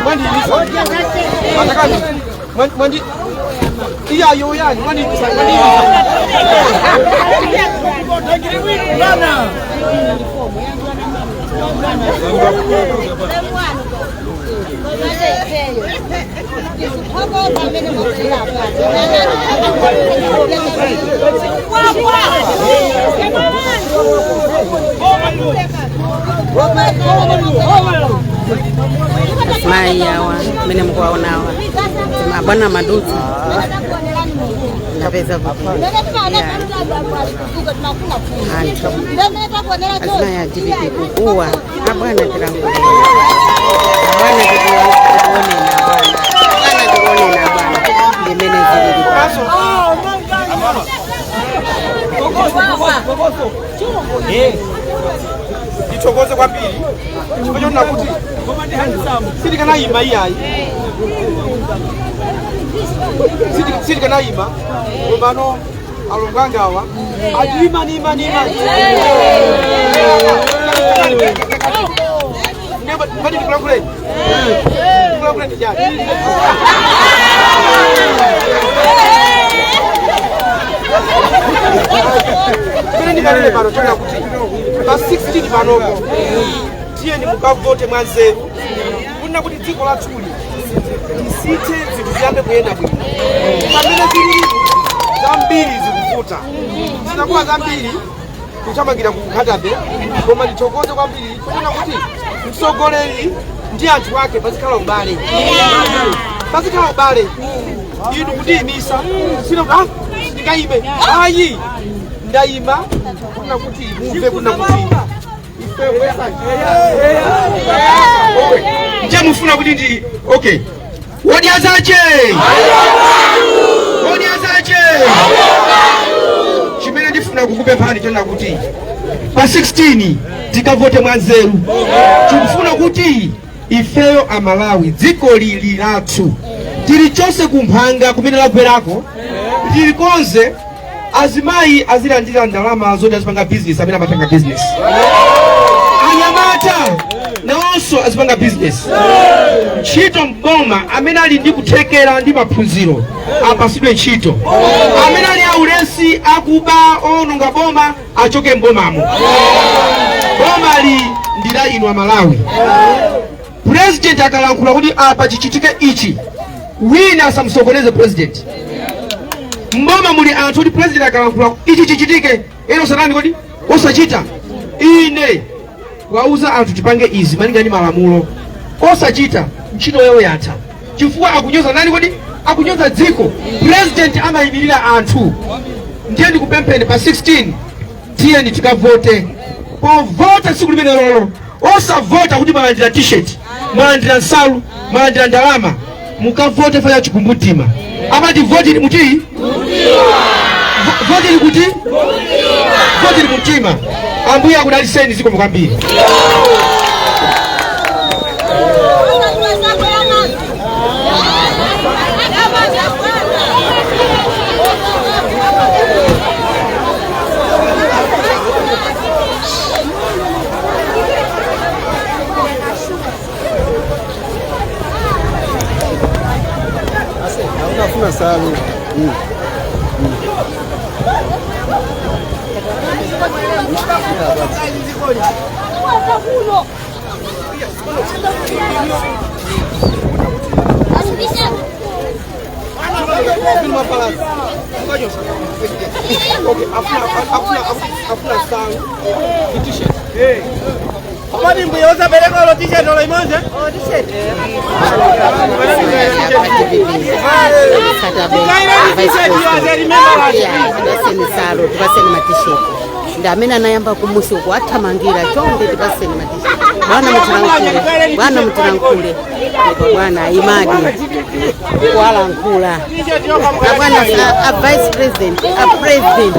Mwandiyimisa matakani, mwandi iyayo yani mwandiyimisa, mwandiyimisa. Mayi awa mmene mukuwaonawa, abwana madutsa, ndapeza kuti anthu azimayi a DPP kukuwa, "Abwana tilankhuleni, abwana tikuoneni, abwana, abwana tikuoneni, abwana." Ndimene zilili pano. Ndithokoze kwambiri chifukwa chonena kuti sitikanayima iyayi, sitikanayima, komano alongo angawa ati imani, imani, imani. Ngati ndikulankhuleni, ndikulankhuleni chani? Pene ndikanene pano chonena kuti pa 16 panopo tiyeni mukavote mwanzeru, kunena kuti dziko lathuli tisinthe, zinthu ziyambe kuyenda bwino. Pamene zilili zambiri zikuvuta, zinakuwa zambiri kuthamangira ku Nkhata Bay. Koma ndithokoze kwambiri kunena kuti mtsogoleri ndi anthu ake pazikhala ubale, pazikhala ubale. Inu kundiyimisa sino, ah, ndingayime ayi, ndayima kunena kuti mumve kunena kuti ife. Okay, nje mufuna kuti ndi okay. Wodya zache, wodya zache. Chimene ndifuna kukupemphani chonena kuti pa 16 tikavote mwanzeru. Tikufuna kuti ifeyo Amalawi dziko lili lathu, tilichonse kumphanga kumene lagwerako tilikonze. Azimayi azilandira ndalama zoti azipanga business, amene amapanga business. Anyamata nawonso azipanga business. Ntchito mboma, amene ali ndi kuthekera ndi maphunziro apasidwe ntchito. Amene ali aulesi, akuba, owononga boma achoke mbomamo. Bomali ndi la inu Amalawi. President akalankhula kuti apa chichitike ichi, wina asamusokoneze president. Mboma muli anthu kuti president akalankhula ichi chichitike, ena osatani kodi? Osachita. Ine wauza anthu tipange izi malinga ndi malamulo, osachita, ntchito yawo yatha, chifukwa akunyoza nani kodi? Akunyoza dziko. President amayimirira anthu. Ndiye ndikupempheni, pa 16 tiyeni tikavote. Povota tsiku limene lolo, osavota kuti mwalandira T-shirt, mwalandira nsalu, mwalandira ndalama. Mukavote fa ya chikumbumtima. Amati voti ili muti, voti ili kuti, voti ili mumtima. Ambuye akudaliseni. Zikomo kwambiri. Unafuna salu. Okay, afuna nsalu ndi T-shirt. Kodi mbuye usapereka olo T-shirt olo imodzi? Tsatabe vice president, tipaseni nsalu, tipaseni ma T-shirt. Ndi amene anayamba kumusi uku athamangira, "Chonde tipaseni ma T-shirt, bwana, mutilankhule, bwana, mutilankhule." Ndipo bwana ayimadi kuwalankhula abwana a vice president, a president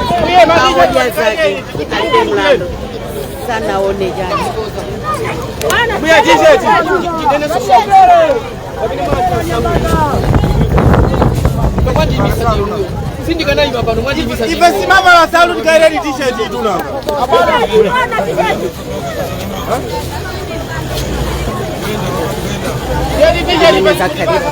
a Odya Zake Alibe Mlandu sanaone chani. Mbuya, T-shirt. Mwandiyimisa ndinuyo, sindikanayima pano. Mwandiyimisa. Ife simavala salu, tikaireni T-shirt ituna. Ndimene zakhalira.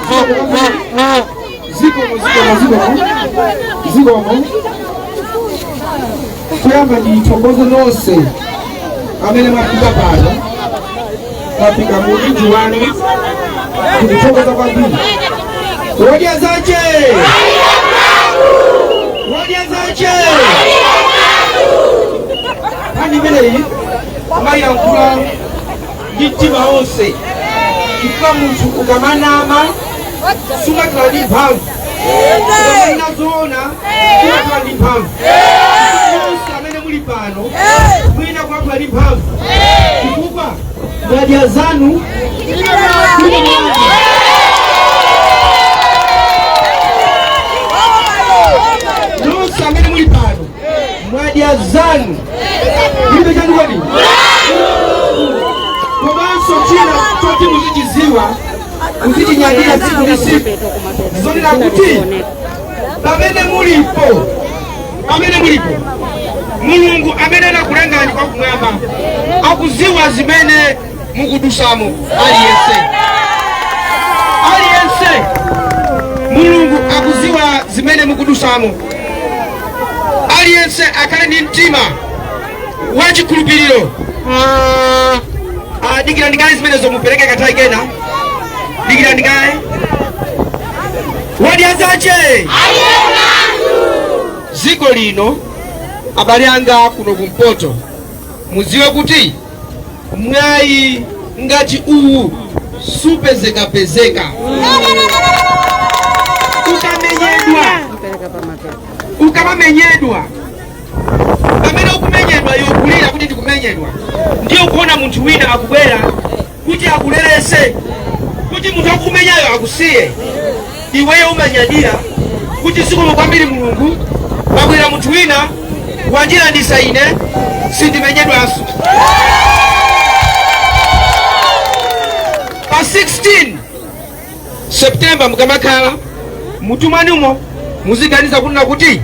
Zikomo kwambiri. Zikomo, zikomo, zikomo, zikomo. Kuyamba ndithokoze nonse amene mwafika pano, mwafika mu mji wanu, ndikuthokoza kwambiri. Wodya zache, wodya zache. Nkhani imeneyi amayankhula ndi mtima wonse, chifukwa munthu ukamanama sumakhala ndi mphamvu, ukamanena zoona sumakhala ndi mphamvu. Nonse amene muli pano mwina kumakhala ndi mphamvu chifukwa mwadya zanu. Nonse amene muli pano mwadya zanu, mulibe chanu kodi? Komanso china choti muzichiziwa, muzichinyadira tsiku ndi tsiku, zonena kuti pamene mulipo, pamene mulipo, Mulungu amene anakulengani kwa kumwamba akuziwa zimene mukudusamo. Aliyense, aliyense, Mulungu akuziwa zimene mukudusamo. Aliyense akhale ndi mtima wachikhulupiriro. Dikira ndikale zimenezo, mupereke kathawi kena. Dikirani kaye. Wadya zache dziko lino. Abale anga kuno kumpoto, mudziwe kuti mwayi ngati uwu supezekapezeka. Ukamenyedwa, Mpereka pamapeto. ukamamenyedwa, pamene ukumenyedwa iwe kulira kuti ndikumenyedwa, ndiye ukuona munthu wina akubwera kuti akulerese, kuti munthu akumenyayo akusiye. Iweyo umanyadira kuti zikomo kwambiri Mulungu, pabwera munthu wina wandilandisa ine, sindimenyedwanso. Pa 16 September mukamakhala mutumaniumo, muziganiza kunena kuti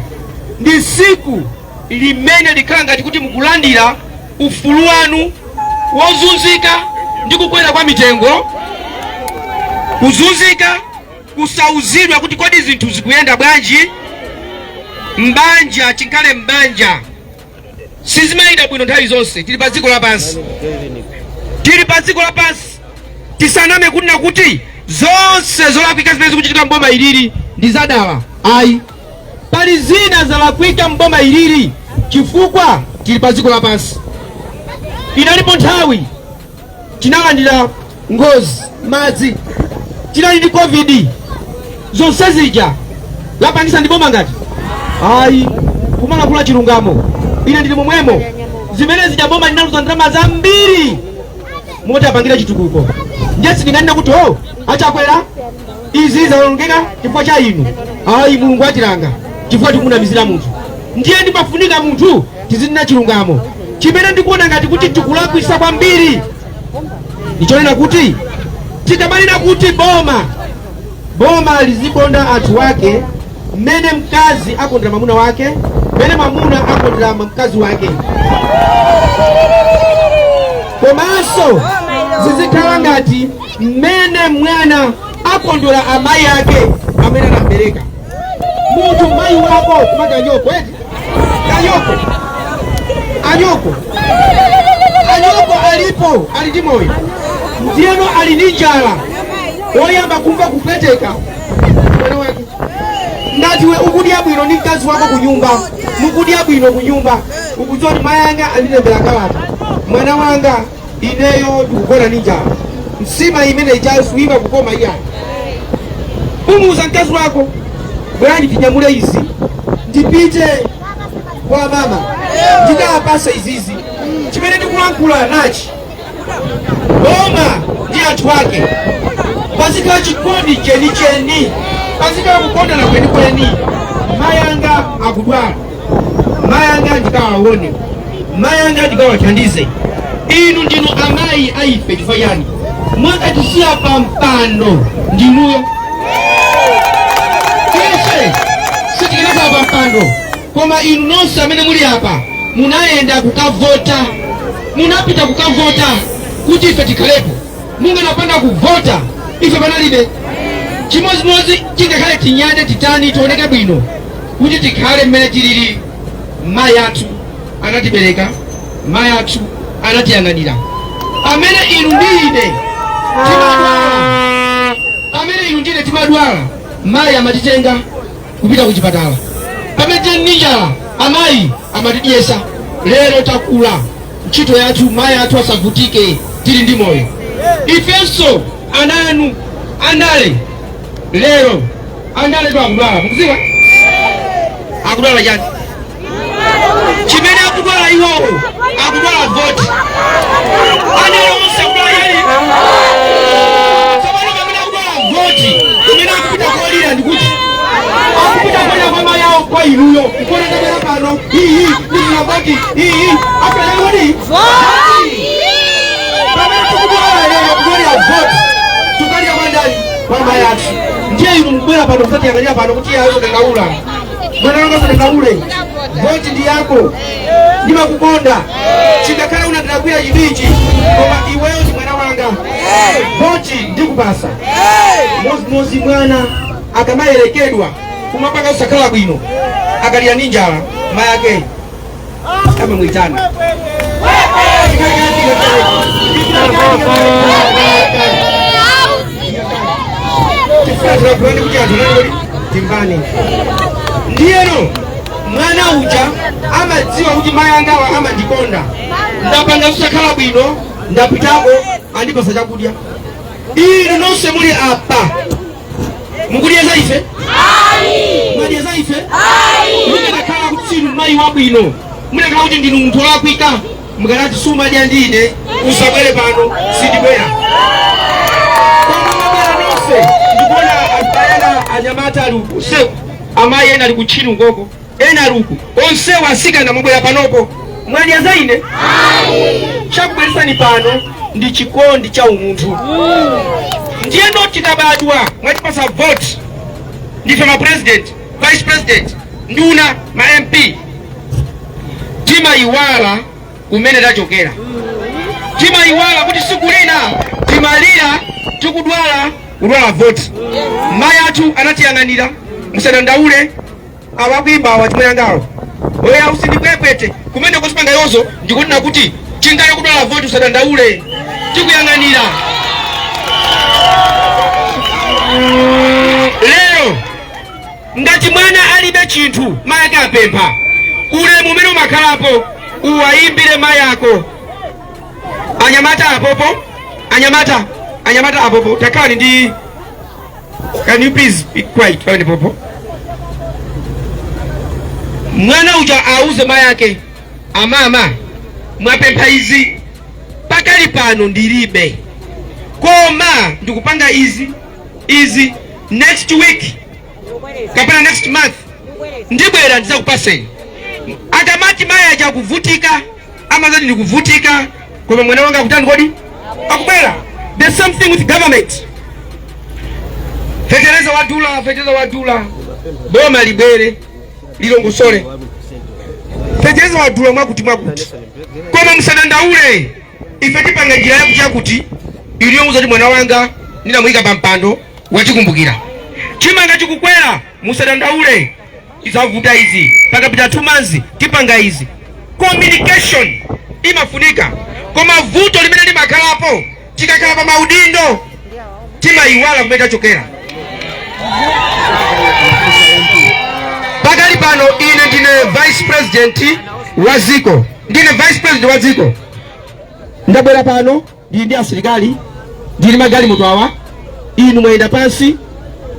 ndi siku limene likhala ngati kuti mukulandira ufulu wanu wozunzika ndi kukwera kwa mitengo, kuzunzika, kusauzidwa kuti kodi zinthu zikuyenda bwanji mbanja. Chinkale mbanja sizimayenda bwino nthawi zonse. Tili pa dziko lapansi, tili pa dziko lapansi. Tisaname kunena kuti zonse zolakwika zimene zikuchitika mboma ilili ndi zadala, ayi. Pali zina zalakwika mboma ilili chifukwa tili pa dziko lapansi. Inalipo nthawi tinalandira ngozi, madzi, tinali ndi COVID. Zonse zija lapangisa ndi boma ngati? Ayi, kumalankhula chilungamo, ine ndili momwemo. Zimene zija boma linaluza ndalama zambiri moti apangira chitukuko. Ndiye sindinganena kuti o achakwera izi zawonongeka chifukwa cha inu, ayi. Mulungu atilanga chifukwa tikunamizira munthu. Ndiye ndimafunika munthu tizinena chilungamo. Chimene ndikuona ngati kuti tikulakwisa kwambiri ndichonena kuti tikamanena kuti boma lizikonda anthu ake mmene mkazi akondera mwamuna wake, mmene mwamuna akondera mkazi wake, komanso zizikhala ngati mmene mwana akondwera amayi ake amene anambereka. Munthu mayi wako kumati anyoko, eti anyoko, anyoko, anyoko alipo, ali ndi moyo, ndiyeno ali ndi njala, woyamba kumva kupweteka mwana wake. Ngati we ukudya bwino ndi mkazi wako kunyumba, mukudya bwino kunyumba, ukudziwa kuti mayi anga andilembera kalata, "Mwana wanga, ineyo ndikugona ndi njala, nsima imene ichayo suima kukoma iyayi." Umuuza mkazi wako, "Bwanji tinyamule izi, ndipite kwa mama ndikawapasa izizi." Chimene ndikulankhula nachi, boma ndi anthu ake pazikhala chikondi chenicheni, pazikhala kukondana kwenikweni. Mayi anga akudwala, mayi anga ndikawaone, mayi anga ndikawathandize. Inu ndinu amayi aife. Chifukwa chani mwakatisiya pa mpando? Ndinuyo. Ife sitikanakhala pa mpando, koma inu nonse amene muli apa munayenda kukavota, munapita kukavota kuti ife tikhalepo. Munganapanda kuvota, ife panalibe. Chimodzimodzi chingakhale tinyade, titani, tioneke bwino kuti tikhale mmene tilili, mayi athu anatibereka, mayi athu anatiyang'anira. Amene inu ndi ine timadwala, amene inu ndi ine timadwala, mayi amatitenga kupita ku chipatala. Pamene tili ndi njala, amayi amatidyesa. Lero takula, ntchito yathu mayi athu asavutike tili ndi moyo. Ifenso ana anu andale, lero andale tu akudwala. Mukudziwa akudwala chani? Chimene akudwala iwowo, akudwala voti. Andale onse akudwala chani? Tsopano pamene akudwala voti, kumene akupita kolira ndikuti akupita kolira kwa mayi awo, kwa inuyo. Nkona tabwera pano, iyi ndifuna voti iyi. Afuna kodi pamene tikudwala lero kudwalira voti, tukalira kwa ndani? Kwa mayi athu. Ndiye inu mukubwera pano kusatiyang'anira pano kuti yayo dandaula, mwana wanga, usadandaule, voti ndi yako, ndimakukonda. Chingakhale unandilakwira chibichi, koma iweyo ndi mwana wanga, voti ndikupasa. Mozimozi mwana akamayerekedwa kumapanga usakhala bwino, akalira ndi njala, mayi ake amamwitana. Tilakhulani kuti anthu nani kodi timvane. Ndiyeno mwana uja amadziwa kuti mayi angawa amandikonda, ndapanga zosakhala bwino, ndapitako andipasa chakudya. Inu nonse muli apa mukudya za ife? Mwadya za ife? Mukanakhala kuti sinu mayi wabwino, munakhala kuti ndinu munthu wolakwika, mukanati sumadya ndine, usabwere pano, sindibwera. Koma mabwera nonse. Ndikuona ena anyamata ali uku usiku, amayi ena ali kutchini ukoko, ena ali uku, onsewo asikana mubwera panopo, mwadya za ine? Chakubweresani pano ndi chikondi cha umunthu. Ndiyeno tikabadwa, mwatipasa vote, ndife ma president, vice president, nduna, ma MP, timayiwala kumene tachokera. Timayiwala kuti siku lina timalira, tikudwala, kudwala voti, mayi athu anatiyang'anira, musadandaule, awakuimba awa chimweyangawo oya usindipwepwete kumene kusipanga yozo. Ndikunena kuti chingale kudwala voti, usadandaule, tikuyang'anira. Lero ngati mwana alibe chinthu, mayi ake apempha, ulemu umene umakhalapo uwayimbire mayi ako. Anyamata apopo, anyamata, anyamata apopo, takhalani ndi, can you please be quiet pamene popo? Mwana uja auze mayi ake, "Amama, mwapempha izi, pakali pano ndilibe, koma ndikupanga izi izi, next week kapena next month ndibwera ndizakupaseni." Akamati mayi aja akuvutika, amazati ndikuvutika, koma mwana wanga akutani kodi? Akubwera. The same thing with government. Fetereza wadula, fetereza wadula, boma libwere lilongosole, fetereza wadula mwakuti mwakuti, koma musadandaule, ife tipanga njira yakuti yakuti iliyonguza kuti mwana wanga ndinamuyika pa mpando wachikumbukira. Chimanga chikukwera, musadandaule, izavuta izi, pakapita 2 months tipanga izi. Communication imafunika, koma vuto limene limakhalapo, tikakhala pa maudindo timayiwala kumene tachokera. Pakali pano ine ndine vice president wa dziko, ndine vice president wa dziko. Ndabwera pano ndili ndi asilikali, ndili magalimoto awa, inu mwayenda pansi.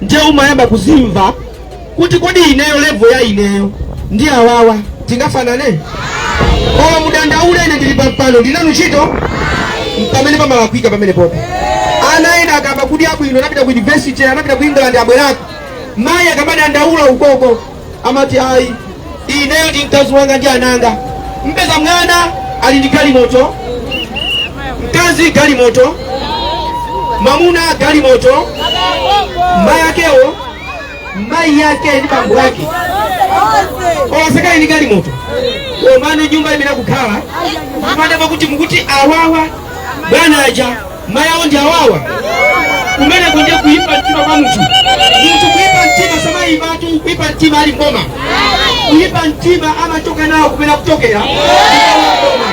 Ndiye umayamba kuzimva kuti kodi ineyo, level ya ineyo ndi awawa tingafanane? Koma mudandaule, ine ndili pampano, ndinanu ntchito. Pamene pamalakwika pamene popo, ana ena akamba kudya bwino, anapita ku university, anapita ku England, abwerako, mayi akamadandaula ukoko amati, "Ayi, ineyo ndi mkazi wanga ndi ananga." Mpeza mwana ali ndi galimoto, mkazi galimoto, mamuna galimoto, mayi akewo, mayi yake ndi bambo ake olosakali ndi galimoto, komano nyumba imene akukhala kumadaba kuti mukuti awawa bwana aja mayi awo ndi awawa. Kumene kunje kuyipa mtima kwa munthu. Munthu kuyipa mtima samayipatu, kuyipa mtima ali mboma. Kuyipa mtima amachoka nawo kumene akuchokera mboma.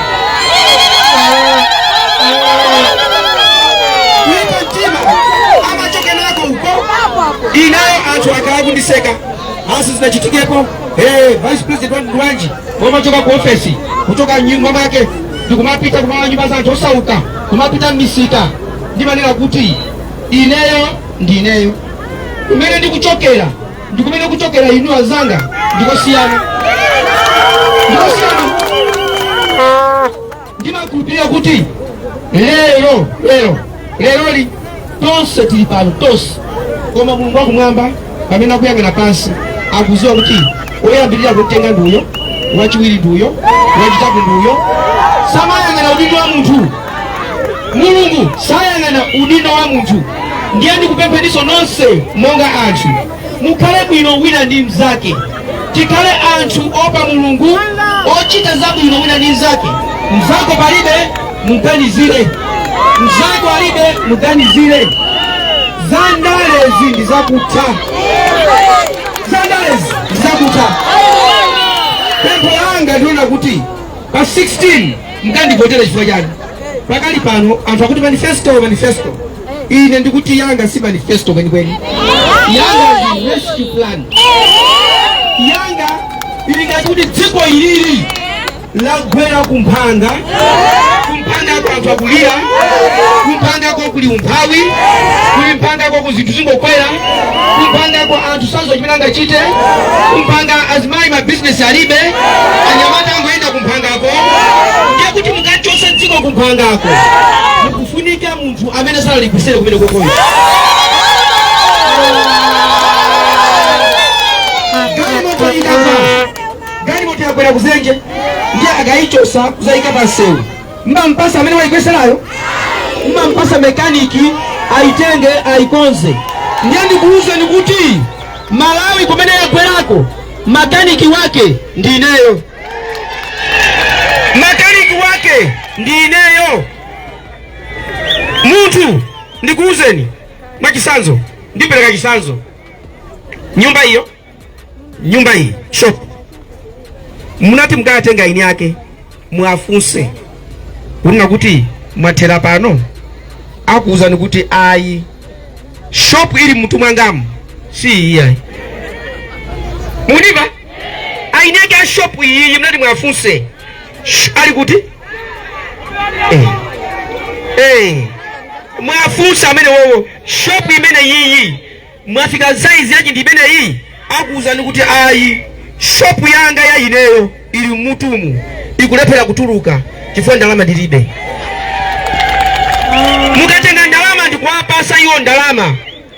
Kuyipa mtima amachoka nako uko. Inayo anthu akhala kundiseka, asi zinachitikepo. Hey, vice president wa wanji wamachoka ku ofesi, kuchoka nyumba mwake ndikumapita kumala nyumba za anthu osauka, kumapita m'misika? Ndimanena kuti ineyo ndi ineyo, kumene ndikuchokera ndi kumene kuchokera inu anzanga ndikosiyana, ndikosiyana. Ndimakhulupirira kuti lero, lero, leroli tonse tili pano tonse, koma Mulungu wakumwamba pamene akuyang'ana pansi akuziwa kuti oyambirira kutenga nduyo, wachiwiri nduyo, wachitatu nduyo. Samayang'ana udindo wa munthu. Mulungu sayang'ana udindo wa munthu. Ndiye ndikupempheniso nonse monga anthu, mukhale bwino wina ndi mnzake, tikhale anthu opa Mulungu, ochita zabwino wina ndi mnzake. Mnzako palibe, muganizire. Mnzako alibe, muganizire. Zandalezi ndi zakutha, zandalezi ndi zakutha. Pempho langa ndiona kuti pa 16 mkandivotere. Chifukwa chani? Pakali pano anthu akuti manifesto, manifesto. Ine ndikuti yanga si manifesto kwenikweni, yanga ndi rescue plan. Yanga ili ngati kuti dziko ilili lagwera kumphanga. Kumphangako anthu akulira, kumphangako kuli umphawi, kuli mphangako ku zinthu zingokwera, kumphangako anthu sadziwa chimene angachite, kumphanga azimayi mabizinesi alibe, anyamata angoyenda kumphangako. Ndiye kuti mukachose dziko kumphangako, mukufunika munthu amene sanaligwisere kumene kokoyo. Galimoto ikagwa, galimoto yagwera kuzenje, ndiye akayichosa kuzayika pa msewu, mmampasa amene wayigweserayo, mmampasa mekaniki ayitenge ayikonze. Ndiye ndikuwuzeni kuti Malawi kumene yagwerako, makaniki wake ndi ineyo, makaniki wake ndi ineyo. Munthu, ndikuwuzeni mwachisanzo, ndipereka chisanzo, nyumba iyo, nyumba iyi, shop, munati mukatenga eni ake mwafunse kunena kuti mwathera pano, akuwuzani kuti ayi, shop ili mmutu mwangamu si iyi ayi. Mukunimva? Eni ake a shop iyi munati mwafunse ali kuti? Mwafunsa amene wowo, shop imene yiyi mwafika saizi yachi ndi imene iyi, akuwuzani kuti ayi, shopu yanga ya ineyo ili mmutumu ikulephera kutuluka chifukwa ndalama ndilibe. Mukatenga ndalama ndikuwapasa iwo ndalama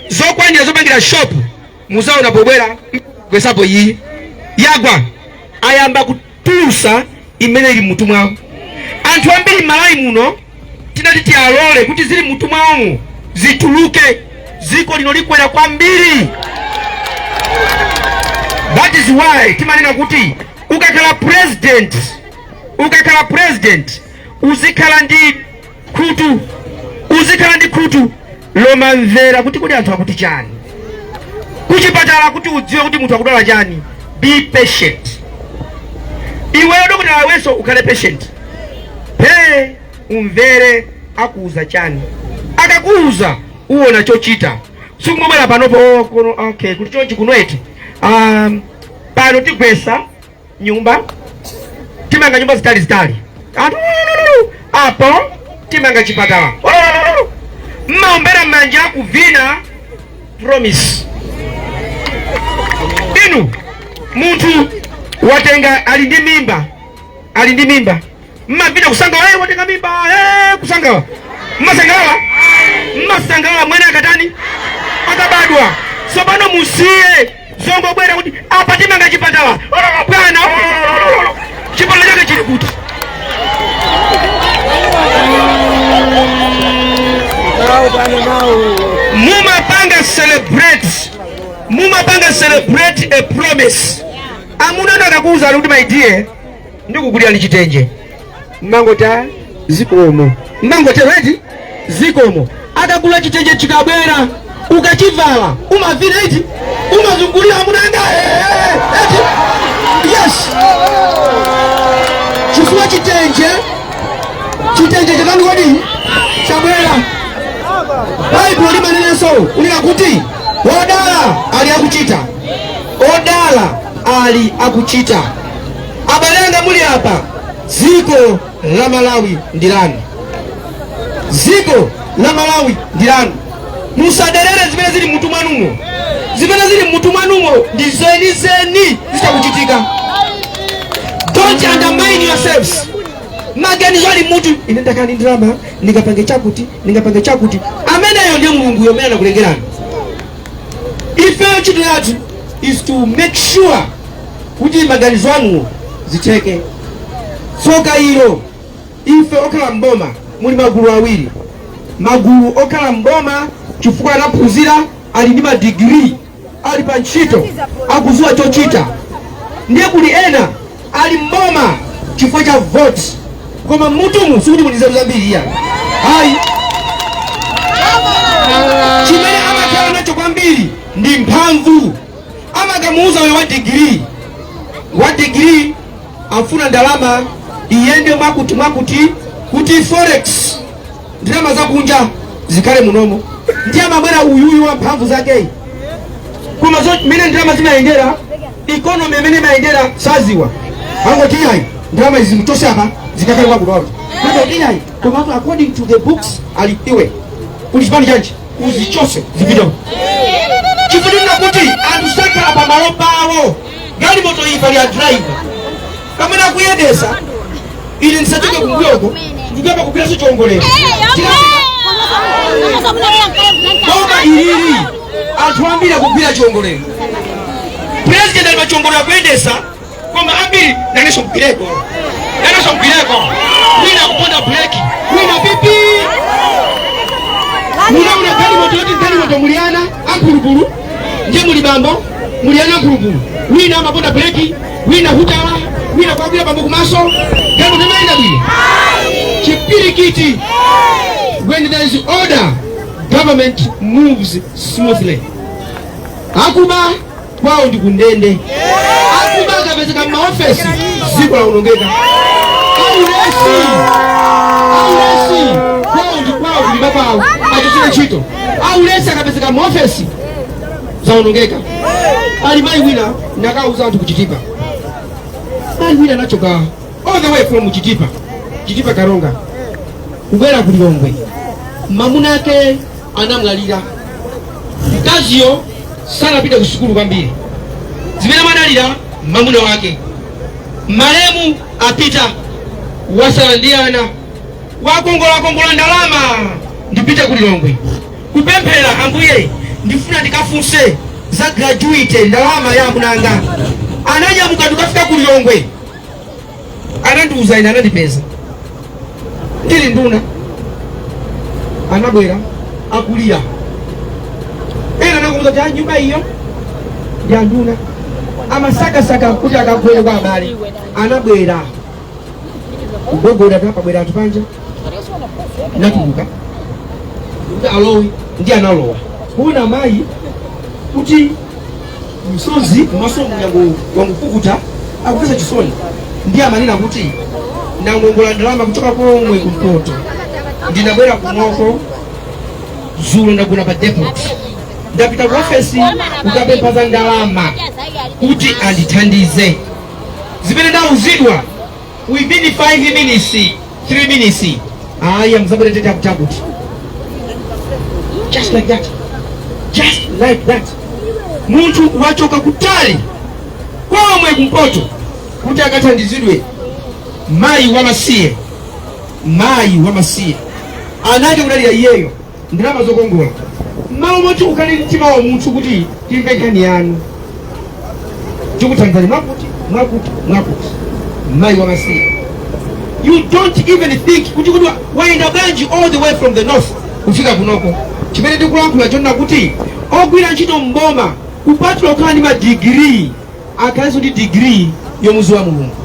zokwanira zopangira shopu, muzaona pobwera gwesapo iyi yagwa, ayamba kutulusa imene ili mmutu mwawo. Anthu ambiri m'Malawi muno tinati tialole kuti zili mmutu mwawomo zituluke, dziko lino likwera kwambiri. That is why timanena kuti ukakhala president, ukakhala president uzikhala ndi khutu, uzikhala ndi khutu lomamvera kuti kodi anthu akuti chani kuchipatala, kuti udziwe kuti munthu akudwala chani. Be patient. Iweyo dokotala wenso ukhale patient, pe umvere akuuza chani. Akakuuza uwona chochita. Sikumabwera panopo, oh, kuno, okay, kuti chonchi kuno eti, pano tigwesa nyumba, timanga nyumba zitali zitali, anthu apo timanga chipatala, mmaombera m'manja kuvina promise. Inu, munthu watenga, ali ndi mimba, ali ndi mimba, mmavina kusangalala, hey, watenga mimba, hey, kusangalala, mmasangalala, mmasangalala mwana akatani, akabadwa. Tsopano musiye zongobwera kuti apa timanga chipatala. Oh, bwana, oh, chipatala chake chili kuti? Mumapanga celebrate, mumapanga celebrate a promise. Amuna anu akakuuza kuti my dear, ndikugulira chitenje, mmangoti "Ah, zikomo," mmangoti eti zikomo. Akagula chitenje, chikabwera ukachivala umavina eti, umazungulira, amuna anga eti, yes, chifukwa chitenje, chitenje chatani kodi? Chabwera. Baibulo limanenanso kunena kuti odala ali akuchita, odala ali akuchita. Abale anga muli apa, dziko la Malawi ndi lanu, dziko la Malawi ndi lanu. Musaderere zimene zili mmutu mwanumo. Zimene zili mmutu mwanumo ndi zenizeni zitakuchitika. Don't undermine yourselves. Maganizo ali mutu, ine ndakhala ndi ndalama, ndingapange chakuti, ndingapange chakuti. Ameneyo ndiye Mulungu yomwe anakulengerani. Ifeyo ntchito yathu is to make sure kuti maganizo anuwo zitheke. Tsoka ilo, ife okhala mboma muli magulu awiri: magulu okhala mboma chifukwa anaphunzira, ali ndi madigiri, ali pa ntchito, akudziwa chochita, ndiye kuli ena ali mboma chifukwa cha vote, koma mmutumu sikuti muli nzeru zambiri iya ayi. Chimene amakhala nacho kwambiri ndi mphamvu. Amakamuuza uyo wa digiri, wa digiri afuna ndalama iyende mwakuti mwakuti kuti forex, ndalama zakunja zikhale munomo. Ndiye amabwera uyuyu wa mphamvu zakeyi, koma mmene ndalama zimayendera, economy imene imayendera, saziwa. Angoti, "Iyayi, ndalama izi mutose apa, zikakhale kwakuti wakuti." Angoti, "Iyayi, komatu according to the books." Ali iwe uli chipani chanji? Uzichose zipite, chifukwa kuti anthu sakhala pamalo pawo. Galimoto iyi pali a driver kamene akuyendesa. Ine ndisachoke kumbuyoko, ndikuyamba kugwiranso chiongolero. Boma ilili anthu ambiri akugwira chiongolero. President ali pachiongolero akuyendesa, koma ambiri, "Nanenso mgwireko, nanenso mgwireko." Wina kuponda breki, wina pipi. Munaona galimoto yoti galimoto muli ana amphulupulu, ndiye muli bambo, muli ana amphulupulu, wina amaponda breki, wina hutala, wina kwagwira bambo kumaso. Galimoto imayenda bwino? Chipirikiti. When there is order, government moves smoothly. Akuba kwawo ndi kundende. Akuba akapezeka m'maofesi, dziko laonongeka. Aulesi, aulesi kwawo ndi kwawo, kulimba kwawo, achosere ntchito. Aulesi akapezeka m'maofesi, zaonongeka. Ali mayi wina, nakauza anthu kuchitipa, mayi wina anachoka all the way from Chitipa, Chitipa Karonga, kubwera ku Lilongwe. Mamuna ake anamwalira. Mkaziyo sanapite ku sukulu kwambiri, zimene amadalira mamuna wake. Malemu apita, wasala ndi ana, wakongolakongola ndalama, "Ndipite ku Lilongwe kupemphera, Ambuye, ndifuna ndikafunse za gratuity, ndalama ya amunanga." Ananyamuka ndikafika ku Lilongwe, anandiuza ine, anandipeza ndili nduna. Anabwera akulira. Ena anakuuza kuti, "Ah, nyumba iyo ndi anduna," amasakasaka kuti akagwere kwa abale. Anabwera kugogoda, pabwera anthu panja, natuluka kuti alowe, ndi analowa kuona mayi kuti msozi maso wangupukuta, akupeza chisoni. Ndi amanena kuti, "Ndangongola ndalama kuchoka komwe kumpoto, ndinabwera kunoko zulo, ndagona pa depot, ndapita ku ofesi kukapempha za ndalama kuti andithandize. Zimene ndauzidwa within 5 minutes, 3 minutes, aya mzabwere tete akuti." Just like that, just like that, munthu wachoka kutali komwe kumpoto kuti akathandizidwe. Mayi wamasiye, mayi wamasiye anati kudalira iyeyo, ndalama zokongola. Mmalo moti ukhale mtima wa munthu kuti timve nkhani yanu, tikuthandizani mwakuti, mwakuti, mwakuti. Mayi wamasiye, you don't even think kuti wayenda bwanji all the way from the north kufika kunoko. Chimene ndikulankhula chonena kuti ogwira ntchito mboma, kupatula kukhala ndi madigiri, akhalenso ndi digiri yomuziwa Mulungu.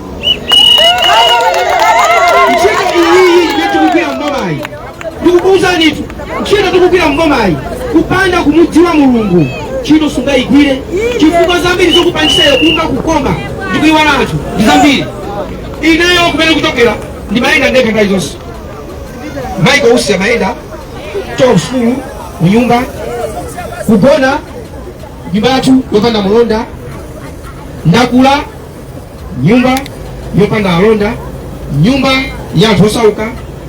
Ntchito iyiyi imene tikugwira mbomayi, ndikukuwuzanitu, ntchito tikugwira mbomayi, kupanda kumudziwa Mulungu, ntchito sungayigwire, chifukwa zambiri zokupangisayo kumva kukoma ndikuiwala anthu ndi zambiri. Ineyo kumene kuchokera, ndimayenda ndekha nthawi zonse. Michael Usi amayenda kuchoka kusukulu, munyumba kugona, nyumba yathu yopanda mulonda. Ndakula nyumba yopanda alonda, nyumba ya anthu osauka,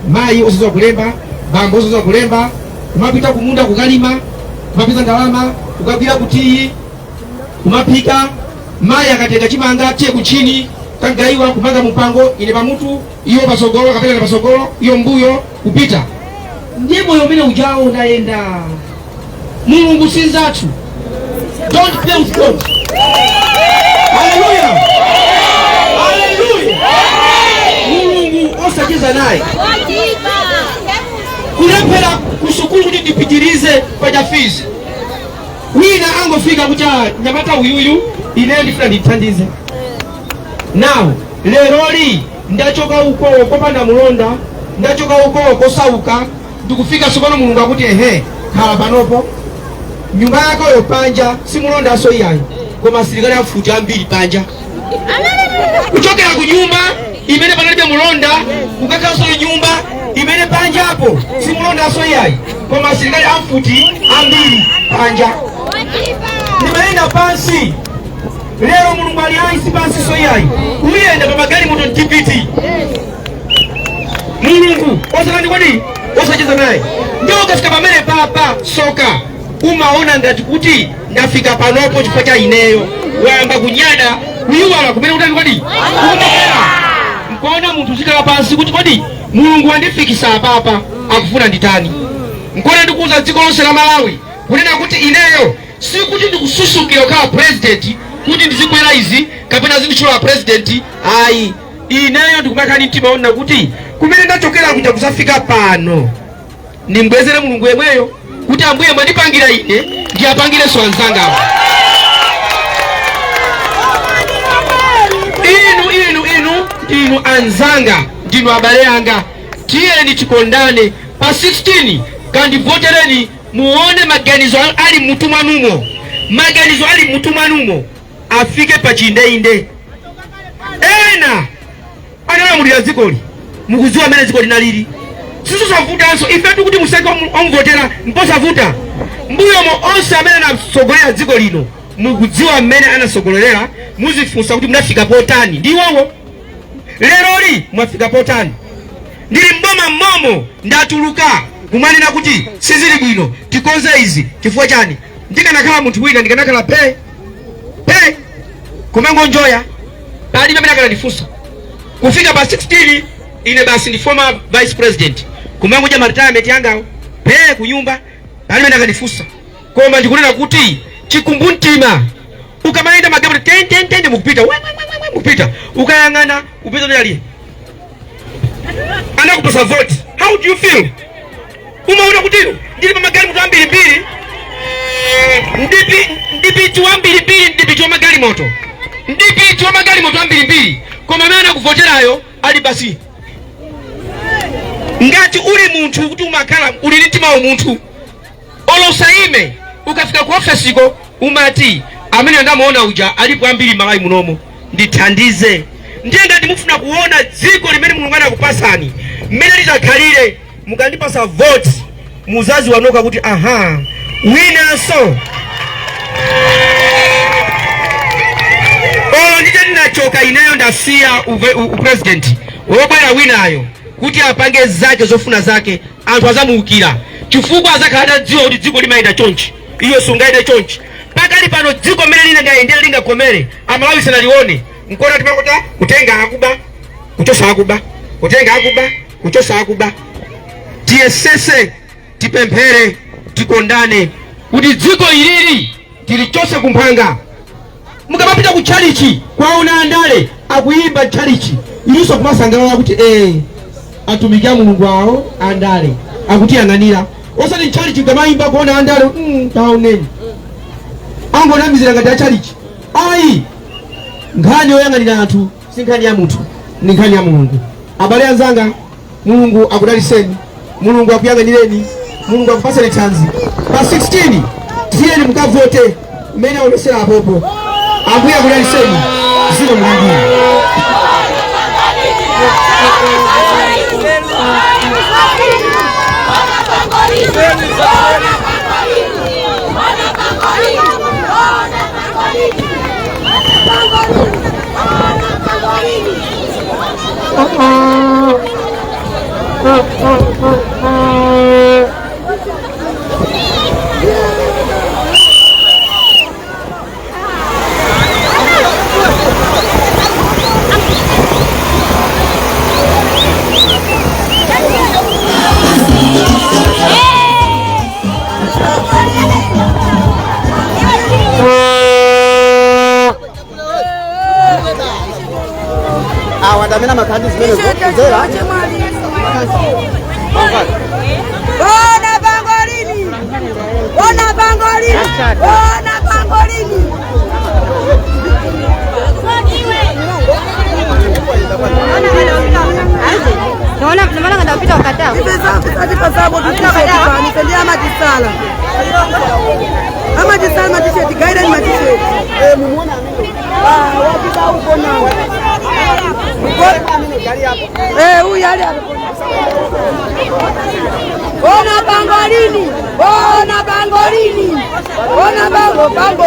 mayi osadziwa kulemba, bambo osadziwa kulemba, kumapita kumunda kukalima, kumapeza ndalama, kukagwira kutiyi, kumaphika. Mayi akatenga chimanga, tiye kuchini kagayiwa, kumanga mumpango, ine pamutu, iyo pasogolo, kapena pasogolo, iyo mbuyo, kupita. Ndiye moyo umene ujawo ndayenda. Mulungu si nzathu. Don't play with God. Haleluya, haleluya! Mulungu osacheza naye. Kulephera kusukulu kuti ndipitirize paja fees, wina angofika kuti, "Ah, nyamata uyuyu, ineyo ndifuna ndithandize." Now leroli ndachoka uko kopanda mulonda, ndachoka uko kosauka, ndikufika tsopano. Mulungu akuti, "Ehe, khala panopo." Nyumba yakoyo panja simulondanso iyayi, koma asilikali afuti ambiri panja. Kuchokera ku nyumba imene panalibe mulonda, kukakhalanso nyumba imene panjapo simulondanso iyayi. Koma asilikali amfuti ambiri panja, ndimayenda pansi. Lero Mulungu ali ayi, si pansi so iyayi, uyenda pa magalimoto mdipiti. Mulungu osatani kodi? Osacheza naye. Ndiye ukafika pamene papa soka umaona ngati kuti ndafika panopo chifukwa cha ineyo, wayamba kunyada, kuyiwala kumene kutani kodi kukumokera. Nkuona munthu zikhala pansi kuti kodi Mulungu wandifikisa apapa, akufuna nditani? Nkuona ndikuuza dziko lonse la Malawi kunena kuti ineyo sikuti ndikususukira kukhala president kuti ndizikwera izi kapena zinditchula president, ayi. Ineyo ndikumakhala ndi mtima wonena kuti kumene ndachokera kuja kusafika pano, ndimbwezere Mulungu yemweyo kuti Ambuye mwandipangira ine, ndiyapangirenso anzangawo. Inu, inu, inu ndinu anzanga, ndinu abale anga. Tiyeni tikondane. Pa 16 kandivotereni, muone maganizo ali mmutu mwanumo, maganizo ali mmutu mwanumo afike pa chindeinde. Ena analamulira dzikoli, mukudziwa mmene dziko linalili. Sizosavutanso ifetu kuti musankhe omuvotera, mposavuta. Mbuyomo onse amene anatsogolera dziko lino mukudziwa mmene anatsogolerera. Muzifunsa kuti munafika potani ndi iwowo, leroli mwafika potani? Ndili mboma mmomo ndatuluka kumanena kuti sizili bwino, tikonze izi. Chifukwa chani? Ndikanakhala munthu wina ndikanakhala pe pe kumangonjoya, palibe amene akanandifunsa. Kufika pa 16 ine basi ndi former vice president, kumangodya ma retirement yangawo pe kunyumba, palibe amene akandifunsa. Koma ndikunena kuti chikumbumtima, ukamayenda magalimoto ten ten ten mukupita, we we we we mukupita, ukayang'ana upeza kuti ali anakupasa vote, how do you feel? Umaona kuti ndili pa magalimoto ambirimbiri, ndipi ndipiti wambirimbiri, ndipiti wa magalimoto, ndipiti wa magalimoto ambirimbiri, koma amene anakuvoterayo ali basi. Ngati uli munthu kuti umakhala uli ndi mtima wa munthu, olosaime ukafika ku ofesiko umati amene andamuona uja alipo ambiri Malawi munomo, ndithandize. Ndiye ngati mufuna kuona dziko limene Mulungu anakupasani mmene litakhalire, mukandipasa vote muzazi wanoka kuti aha, winanso olo ndite ndinachoka ineyo, ndasiya upresident, wobwera winayo kuti apange zake zofuna zake, anthu azamuukira chifukwa azakhala atadziwa kuti dziko limayenda chonchi, iyo sungayende chonchi. Pakali pano dziko mmene lingayendere lingakomere Amalawi sanalione. Nkona timakota kutenga akuba, kuchosa akuba, kutenga akuba, kuchosa akuba. Tiyesese, tipemphere, tikondane kuti dziko ilili tilichose kumphanga. Mukamapita ku tchalichi kwaona andale akuyimba tchalichi, inunso kumasangalala kuti atumiki a Mulungu awo andale akutiyang'anira, osati tchalichi kamayimba kuona andale, taoneni angonamizira ngati atchalichi. Ayi, nkhani yoyang'anira anthu si nkhani ya munthu, ndi nkhani ya Mulungu. Abale anzanga, Mulungu akudaliseni, Mulungu akuyang'anireni, Mulungu akupaseni thanzi. Pa 16 tiyeni mukavote mmene aonesera apopo. Ambuye akudaliseni, ziko mulambiri. Awa ndi amene amakhala ndi zimenezo kudzera. Bona pangolini! Bona pangolini! Bona pangolini! Amatisala amatisala matisheti gairani matisheti. Wapita uko nawo. Eh, huyu ali hapo. Ona pangolini, ona pangolini, ona bango bango.